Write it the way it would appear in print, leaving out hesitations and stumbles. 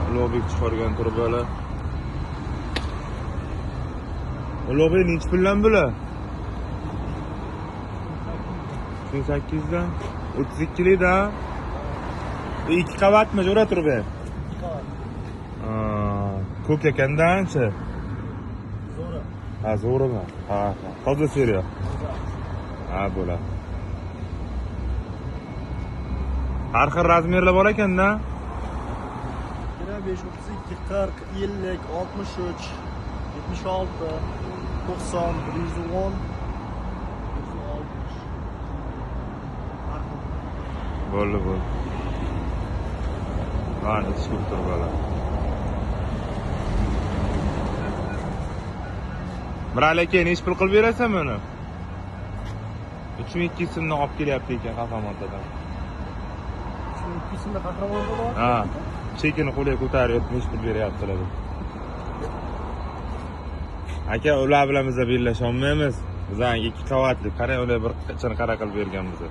Ulug'bek chiqargan turbalar. Ulug'bek nechi puldan bular? 38 dan. 32 lik da. 2 qavatmi jo'ra turba? Ko'k ekanda ancha. Zo'ri. Ha, zo'rimi? Ha, toza seriya. Ha, bo'ladi. Har xil razmerlar bor ekanda. 25, 32, 40, 50, 63, 76, 90, 110, 160. Har xil. Bo'ldi, bo'ldi. Mana ichki turbalar. Mirali aka, nechi pul qilib berasan buni? 3200 so'mdan olib kelyapti ekan Qahramontadan. 3200 so'mda Qahramonda bor. Ha, chekini qo'lga ko'tarib nechi pul beryaptilar. Aka, ular bilan biz bellasha olmaymiz. Bizning 2 qavatli, qarang, ular bir ichini qara qilib bergan biza.